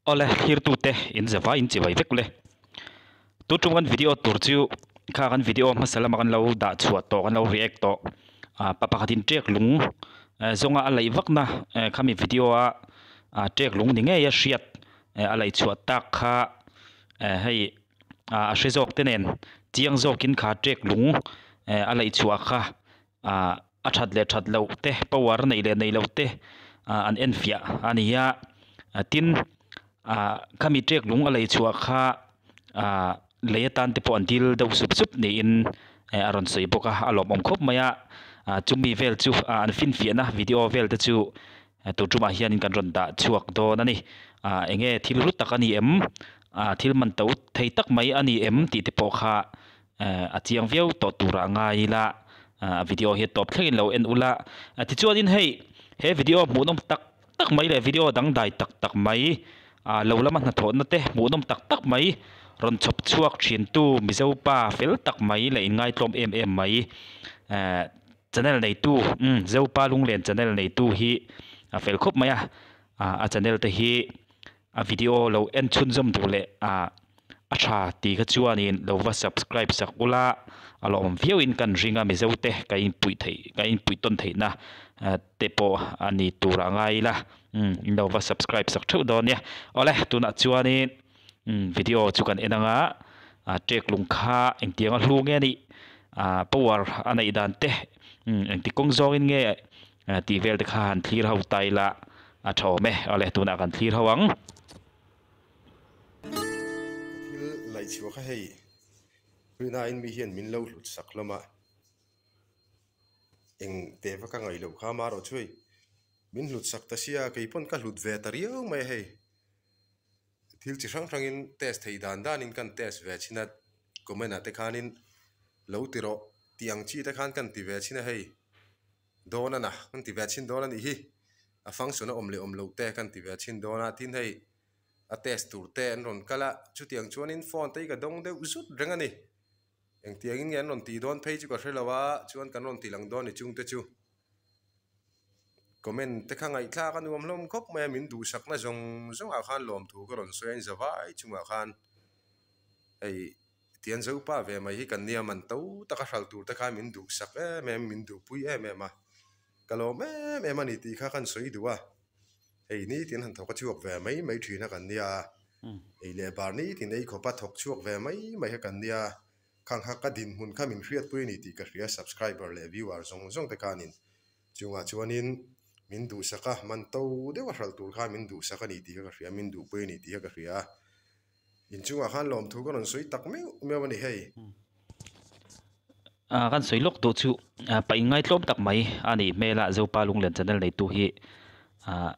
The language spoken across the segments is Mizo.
Awle thlirtute in zava in chibai vek le. Tu tum kan video tur chu kha kan video hmasa lama kan lo dah chhuah tawh kan lo react tawh ah pa pakhat in ṭek lung zawnga a laih vakna khami video a ah ṭek lung ni ngei a hriat a laih chhuah tak kha hei ah a hre zawk te nen chiang zawkin kha ṭek lung a laih chhuah kha ah a that leh that loh te power neih leh neih loh te ah an en fiah a ni a tin ah khami ṭek lung a lei chhuah kha ah lei atan te pawh an dil deuh sup sup niin a rawn sawi bawk a a lawmawm khawp mai a ah chumi vel chu ah an finfiahna video vel te chu tun tumah hianin kan rawn dah chhuak dawn a ni ah eng nge thil hlu tak a ni em ah thil man to thei tak mai a ni em tih te pawh kha a chiang viau tawh turah a ngai ila ah video hi a tawp thlengin lo en ula tichuanin hei he video hmuhnawm tak tak mai leh video dangdai tak tak mai ah lo lama hnathawhna te hmuhnawm tak tak mai rawn chhawp chhuak thin tu Mizo pa fel tak mai leh inngaitlawm em em mai eh channel neitu umm Zopa Lunglen channel neitu hi a fel khawp mai a ah a channel te hi a video lo en chhunzawm duh leh ah a tha tih kha chuanin lo va subscribe sak ula a lawm viauin kan ring a Mizo te ka inpuih theih ka inpuih tawn theihna te pawh a ni tur a ngai ila umm in lo va subscribe sak theuh dawn nia awle tunah chuanin umm video chu kan en anga ah ṭek lung kha engtiang a hlu nge a nih ah power a neih dan te umm engti kawng zawngin nge tih vel te kha han thlir ho ta ila a tha awm e awle tunah kan thlir ho ang. Ka thil laih chhuah kha hei Rinain mi hian min lo hlut sak hlawm a, eng teh va ka ngaih loh kha amaherawh chu hei min hlut sak ta sia kei pawn ka hlut ve ta riau mai a hei thil chi hrang hrangin test theih dan danin kan test ve chin a comment ah te khanin lo ti rawh tih ang chi te khan kan ti ve chin a hei dawn a na kan ti ve chin dawn a nih hi a function a awm leh awm loh te kan ti ve chin dawn a tin hei a test tur te an rawn kal a chutiang chuanin phone te hi ka dawng deuh zut reng a ni engtiangin nge an rawn tih dawn phei chu ka hre lo a chuan kan rawn tih lang dawn ni chung te chu comment te kha ngaihthlak a nuam hlawm khawp mai a min duhsakna zawng zawngah khan lawmthu ka rawn sawi a inzavai chungah khan hei tian zopa ve mai hi kan nia man to taka hral tur te khan min duhsak em em min duhpui em em a ka lawm em em a ni tih kha kan sawi duh a. Hei nitin han thawk a chhuak ve mai mai thin a kan nia, ei leh bar nitin ei khawp a thawk chhuak ve mai mai kha kan nia, khang kha ka dinhmun kha min hriatpui a ni tih ka hria subscriber leh viewer zawng zawng te khanin chungah chuanin min duhsak a, man to deuh a hralh tur khan min duhsak a ni tih kha ka hria, min duhpui a ni tih kha ka hria a, inchungah khan lawmthu ka rawn sawi tak meuh meuh a ni hei. Ah kan sawi lawk duh chu ah pa inngaitlawm tak mai a nih hmel a Zopa Lunglen channel neitu hi ah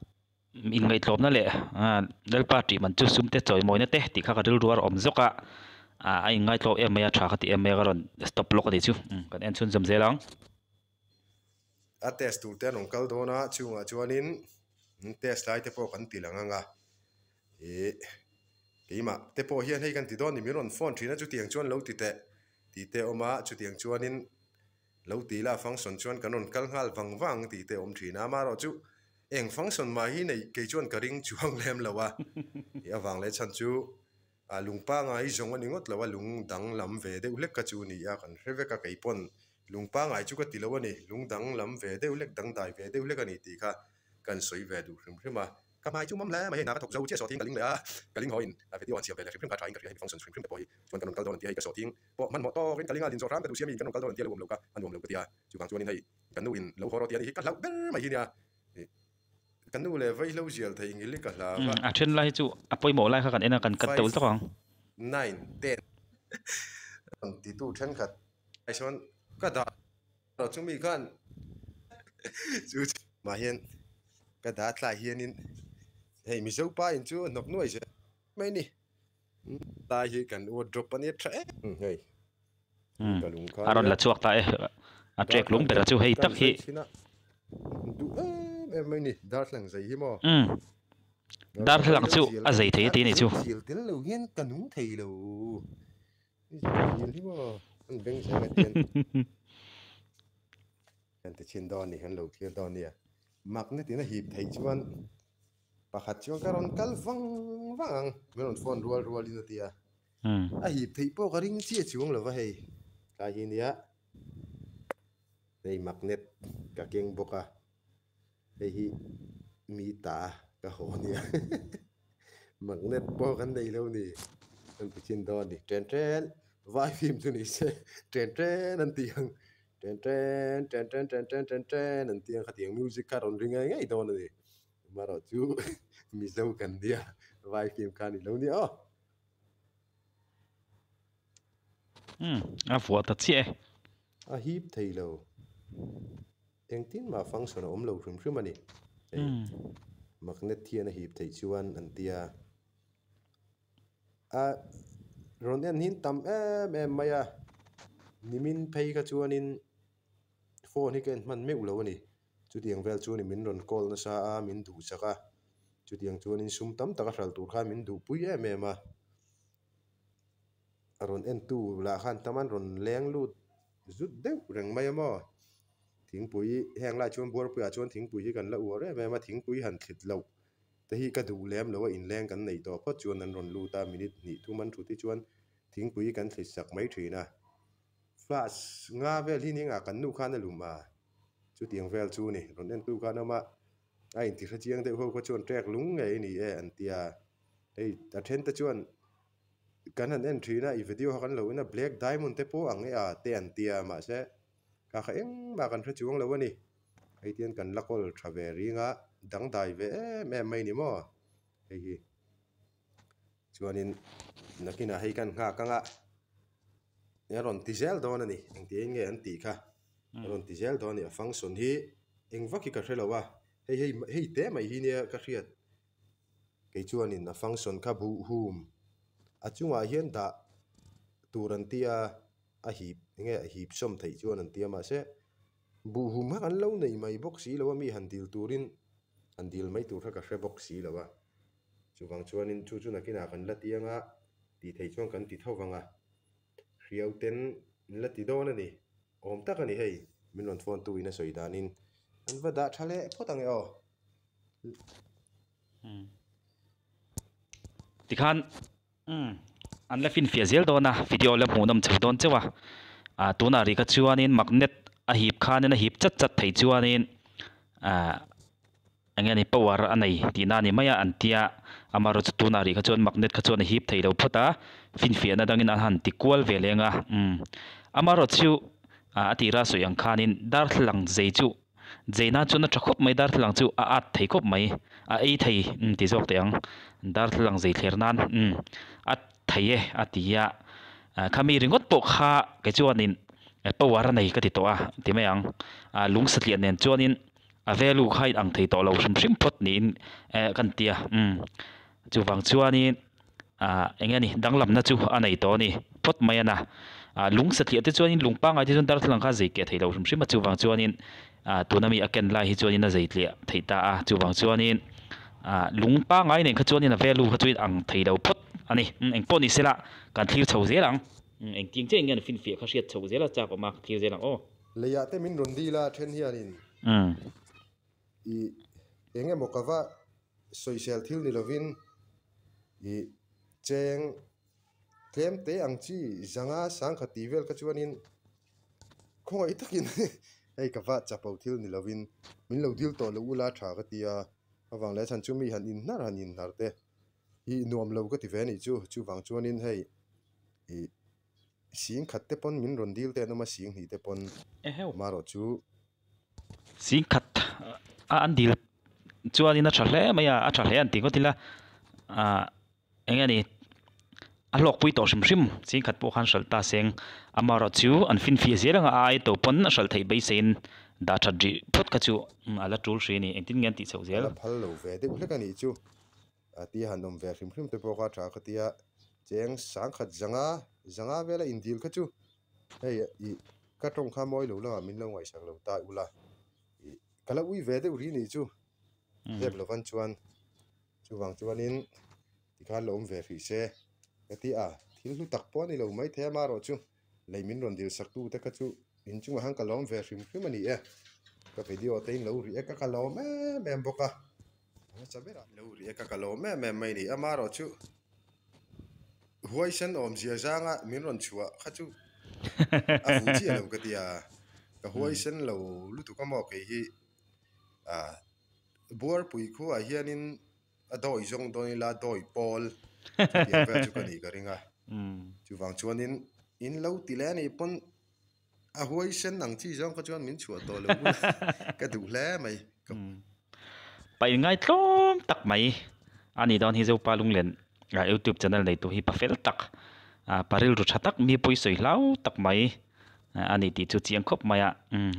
inngaihtlawmna leh ah Lalpa tih man chu sum te chawimawina te tih kha ka rilru a awm zawk a ah a inngaitlawm em mai a tha ka ti em mai a ka rawn stop lawk a nih chu kan en chhunzawm zel ang. A test tur te an rawn kal dawn a chungah chuanin test lai te pawh kan ti lang ang a ih keimah te pawh hian hei kan ti dawn ni min rawn phone thin a chutiang chuan lo ti teh tih te a awm a chutiang chuanin lo ti ila function chuan kan rawn kal nghal vang vang tih te a awm thin a amaherawhchu eng function mah hi nei kei chuan ka ring chuang lem lo a ih avang leh chhan chu ah lung pangai zawng a ni ngawt lo a lung dang lam ve deuh hlek kha chu a ni a kan hre vek a kei pawn lung pangai chu ka ti lo a ni lung dang lam ve deuh hlek dangdai ve deuh hlek a ni tih kha kan sawi ve duh hrim hrim a. Ka hmai chu mawm hle mai hei hna ka thawk zo chiah sawhthing ka ling leh a, ka ling haw in a video an siam ve leh hrim hrim kha tha in ka hria hei function hrim hrim te pawh hi chuan kan rawn kal dawn an tia hei ka sawhthing pawh hmanhmawh tawk in ka ling a din zawh hram ka duh siam in kan rawn kal dawn an tia lo awm lo ka a nuam lo ka tia chuvang chuan in hei kan nu in lo haw rawh tia ni hi ka hlauh ber mai hi nia ih kan nu leh vaihlo zial thei ngil hi ka hlau a. A then lai hi chu a pawimawh lai kha kan en a kan cut deuh zawk ang. Nine ten ang titu thenkhat ai sawn ka dah. Chumi khan chu mah hian ka dah tlai hianin hei Mizo pa in chu a hnawk nuai zel mai a ni lai hi kan wardrobe a nia tha em hei ka lung kha a rawn la chhuak ta e a trek lung ber chu hei tak hi duh em em mai ni darthlalang zei hi maw darthlalang chu a zei thei a ti a ni chu zial tel lo hian ka nung thei lo. Kan ti chhin dawn a ni kan lo thlir dawn a nia magnet in a hip theih chuan Pakhat chuan ka rawn kal vang vang ang, min rawn phone rual rualin a ti a. A hip theih pawh ka ring chiah chuang lo va hei, tlai hi nia hei magnet ka keng bawk a, hei hi mi ta ka haw nia magnet pawh kan nei lo ni an ti chin dawn a ni chen chen vai film chu ni se chen chen an tih ang chen chen chen chen chen chen chen chen an tih ang khatiang music kha rawn ri ngei ngei dawn a ni. Amaherawh chu Mizo kan nia vai film kha a ni lo nia aw. Umm a vuah ta chiah e. A hip thei lo. Engtin mah function a awm lo hrim hrim a ni. Hei magnet hian a hip theih chuan an tia. A rawn en hin tam em em mai a. Nimin phei kha chuanin phone hi ka en hman meuh lo a ni. Chutiang vel chuan min rawn call nasa a, min duhsak a. Chutiang chuanin sum tam taka hral tur khan min duhpui em em a. A rawn entu lah khan tam an rawn leng lut zut deuh reng mai a maw. Thingpui heng lai chuan buarpuiah chuan thingpui hi kan la uar em em a, thingpui han thlit loh te hi ka duh lem lo a, inleng kan neih tawh phawt chuan an rawn lut a, minute hnih thum an thut hi chuan thingpui kan thlit sak mai thin a. Flash nga vel hi ni engah kan nu khan a lum a, chutiang vel chu ni rawn entu khan awm a, a intihre chiang deuh ho kha chuan trek lung ngei a ni e an ti a, hei a then te chuan kan han en thin a i video kha kan lo en a black diamond te pawh ang e a te an ti a mahse kha kha engmah kan hre chuang lo a ni hei tian kan la kawl tha ve ring a dangdai ve em em mai ni maw hei hi chuanin nakinah hei kan nghak ang a a rawn ti zel dawn a ni engtiang in nge an tih kha a rawn ti zel dawn a ni a function hi eng vak hi ka hre lo a hei hei hei te mai hi nia ka hriat kei chuanin a function kha buh hum a chungah hian dah tur an tia a hip enge a hip sawm theih chuan an tia mahse buh hum kha kan lo nei mai bawk si lo a mi han dil turin han dil mai tur kha ka hre bawk si lo a chuvang chuanin chu chu nakinah kan la ti anga tih theih chuan kan ti tho vang a hriau ten an la ti dawn a ni awm tak a ni hei min rawn phone tu in a sawi danin an va dah tha leh phawt ang e aw. Tikhan an la finfiah zel dawn a video la hmuhnawm chho dawn chauh a ah tunah rih kha chuanin magnet a hip khanin a hip chat chat thei chuanin ah eng nge ni power a nei tihna a ni mai a an tia amaherawh chu tunah rih kha chuan magnet kha chuan a hip thei lo phawt a finfiahna dangin an han ti kual ve leng a umm amaherawh chu ah a tira sawi ang khanin darthlalang zei chu. Zeina chuan a tha khawp mai darthlalang chu a at thei khawp mai a ei thei umm ti zawk teh ang darthlalang zei thler nan umm a thei e a ti a khami ringawt pawh kha kei chuanin power a nei ka ti tawh a ti mai ang ah lung satliah nen chuanin a value kha a inang thei tawh lo hrim hrim phawt niin eh kan ti a umm chuvang chuanin. ah eng nge ni danglamna chu a nei tawh a ni phawt mai a na ah lung satliah te chuanin lung pangngai te chuan darthlalang kha a zei keh theih loh hrim hrim a chuvang chuanin ah tuna mi a ken lai hi chuanin a zei tliah theih ta a chuvang chuanin ah lung pangngai nen kha chuanin a value kha chu in ang thei lo phawt a ni eng pawh ni sela kan thlir chho zel ang engtin chiah eng nge an finfiah kha hriat chho zel a chak awm a ka thlir zel ang aw. Leiah te min rawn dil a then hianin i eng emaw ka va sawisel thil ni lovin ih cheng tlem te ang chi zanga sangkhat tih vel kha chuanin khawngaih takin hei ka va chapo thil ni lovin min lo dil tawh loh ula tha ka ti a avang leh chhan chu mi han inhnar han inhnar te hi nuam lo ka ti ve a nih chu chuvang chuanin hei ih sing khat te pawn min rawn dil te an awm a sing hnih te pawn amaherawh chu. Sing khat a an dil chuanin a tha hle mai a a tha hle an ti ngawt ila ah eng nge ni a hlawkpui tawh hrim hrim sing khat pawh khan hralh ta seng amaherawh chu an finfiah zel anga a ai to pawn a hralh theih beiseiin dah that rih phawt kha chu a la tul hrih a ni engtin nge an tih chhoh zel. A la phal lo ve deuh hlek a nih chu a tia han awm ve hrim hrim te pawh kha a tha ka tia cheng sangkhat zanga zanga vela indil kha chu Hei ih ka tawng kha mawi lo lamah min lo ngaihsak lo ta ula ih ka la ui ve deuh ri nih chu zep lovan chuan chuvang chuanin tikhan la awm ve hrih se ka ti a thil hlu tak pawh a ni lo maithei a marawh chu lei min rawn dil sak tu te kha chu inchungah khan ka lawm ve hrim hrim a ni e ka video te in lo ri e ka ka lawm em em bawk a. Hmasa berah lo riak a ka lawm em em mai ni. Amaherawhchu huaisen awmzia zanga min rawn chhuah kha chu a fuh chiah lo ka ti a, ka huaisen lo lutuk a maw kei hi ah Buarpui khuaah hianin a dawi zawng dawn ila dawi pawl chutiang vel chu ka nih ka ring a, chuvang chuanin in lo ti leh a nih pawn A huaisen ang chi zawng kha chuan min chhuah tawh lo bula ka duh hle mai. Ka. Pa inngaitlawm tak mai a nih dawn hi Zopa Lunglen YouTube channel neitu hi pa fel tak, pa rilru tha tak mi pawi sawi hlau tak mai a ni tih chu chiang khawp mai a,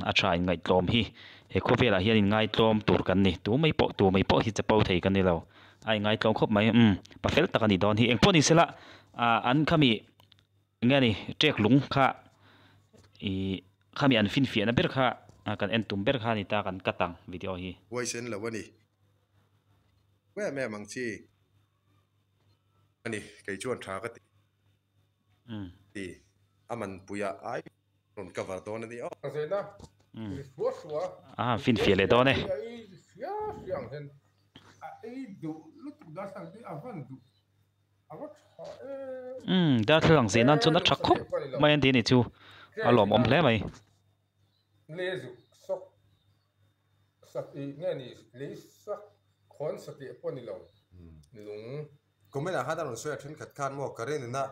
a tha inngaitlawm hi he khawvelah hian inngaitlawm tur kan ni, tu mai pawh tu mai pawh hi chapo thei kan ni lo, a inngaitlawm khawp mai, pa fel tak a nih dawn hi engpawh ni sela an khami Enge a ni, ṭek lung kha ih khami an finfiahna ber kha kan en tum ber kha a ni ta kan cut ang video hi. Huaisen lo a ni. Em em ang chi a ni, kei chuan tha ka ti. Ti a man puia ai rawn cover dawn a ni aw. A finfiah leh dawn e. Umm darthlalang zeh nan chuan a tha khawp mai an tih a nih chu a lawmawm hle mai. Comment ah khan a rawn sawi a thenkhat khan maw current ina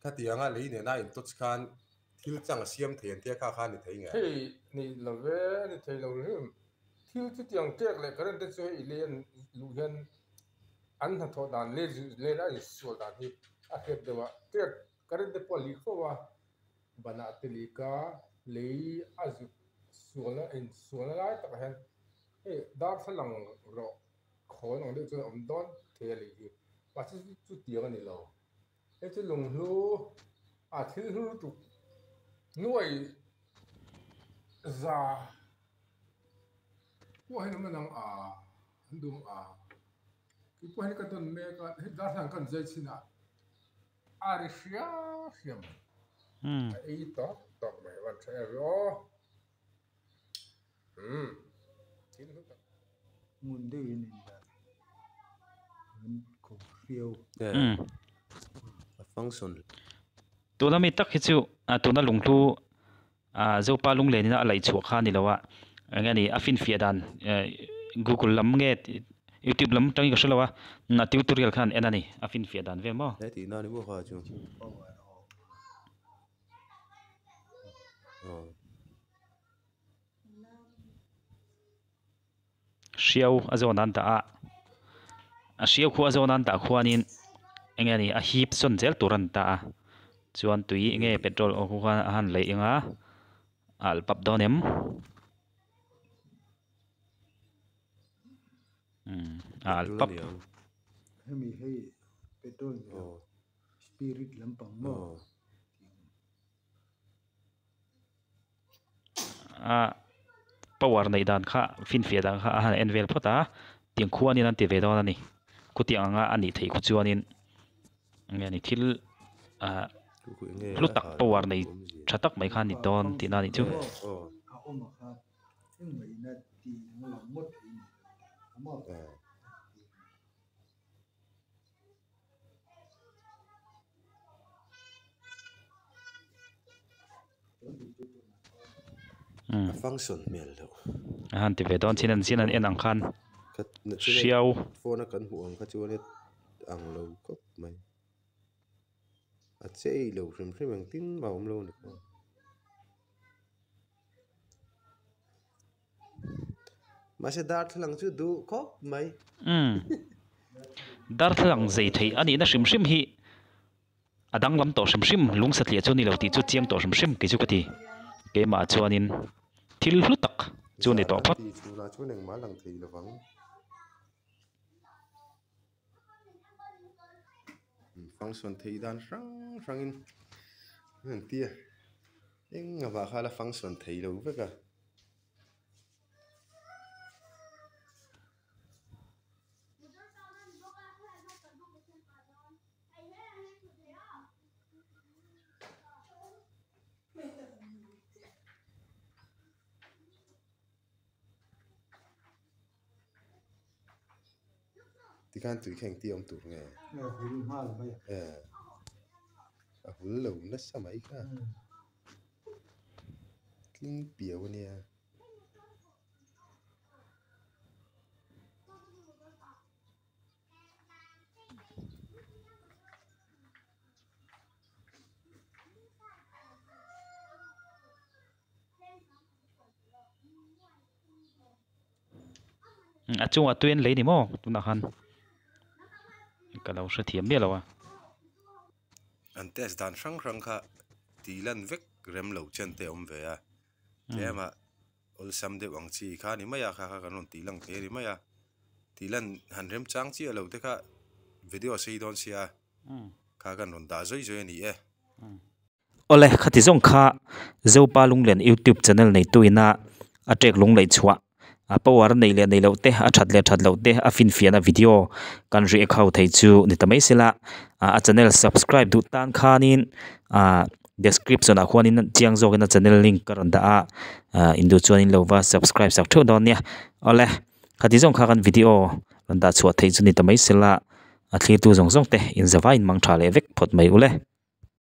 khatianga lei nena in touch khan thil chang a siam thei an tia kha kha a ni thei nge? Thei ni lo ve a ni thei lo hrim. Thil chutiang tek leh current te chu hei lei an luh hian An hnathawh dan leh leh a insual dan hi a hriat deuh a, ṭek current te pawh a lih fo a, banah te lih a, lei a zuk sualna insualna lai takah hian hei darthlalang rawh khawn ang deuh chuan a awm dawn thei a lei hi, mahse chutiang a ni lo, hei chu lunghlu a thil hlu lutuk nuai za pawh hian awm ang a. An duh a, kei pawh hian ka dawn mek a, hei darthlalang kan zai chin ah a ri hria hria mai, a ei tawk tawk mai a van tha em ve aw umm thil hlu tak. Ngun deuhin in dah an ko hriau. A function. Tuna mi tak hi chu tuna lunghlu Ah Zopa lunglen ina a laih chhuah kha a ni lo a, eng nge ni a finfiah dan eh Google lam nge YouTube lam atangin ka hre lo a, a tutorial khan en a ni a finfiah dan vel maw. He tihna ni maw kha chu. Aw. Hriau a zawn an dah a, a hriau khu a zawn an dah khuanin eng nge ni a hip sawn zel tur a ni ta a, chuan tui eng nge petrol aw khu khan a han leih ang a, a alh pap dawn em? Umm a alh pap. Hemi hei petrol ni lo spirit lampang maw. A power neih dan kha finfiah dan kha a han en vel phawt a tiang khuanin an ti ve dawn a ni khutiang anga a nih theih khu chuanin eng nge ni thil ah hlu tak power nei tha tak mai kha a ni dawn tihna a nih chu. A function hmel deuh. A han ti ve dawn chin an chin an en ang khan hriau. Phone a kan hmuh ang kha chuan ang lo khawp mai. A chei lo hrim hrim engtin mah a awm lo a ni kha. Mahse darthlalang chu duh khawp mai. Umm. Darthlalang zei theih a nihna hrim hrim hi a danglam tawh hrim hrim lung satliah chu a ni lo tih chu chiang tawh hrim hrim kei chu ka ti. Keimah chuanin thil hlu tak chu a ni tawh phawt. Zan an tih chhunah chuan engmah a lang thei lovang. Function thei dan hrang hrangin an han ti a. Eng avah kha la function thei lo vek a. Tikhan tui kha engti awm tur nge? A hul nghal mai a. Eh, a hul lo nasa mai kha. Tling piau a nia. A chungah tui an lei ni maw tunah khan ka lo hrethiam miah lo a. An test dan hrang hrang kha tih lan vek rem lo chen te a awm ve a tlem ah awlsam deuh ang chi kha a ni mai a kha kha kan rawn tih lang thei a ni mai a tih lan han remchang chiah lo te kha video a sei dawn sia kha kan rawn dah zawi zawi a ni e. Awle, khati zawng kha Zopa Lunglen YouTube channel neitu ina a ṭek lung laih chhuah, a power neih leh neih loh te, a ṭhat leh ṭhat loh te a finfiahna video kan react ho thei chu ni ta mai sela, a channel subscribe duh tan khanin description ah khuanin chiang zawkin a channel link ka rawn dah a, induh chuan in lo va subscribe sak theuh dawn nia. Awle, khati zawng kha kan video rawn dah chhuah theih chu ni ta mai sela, a thlirtu zawng zawng te inzavaiin mang ṭha leh vek phawt mai ule.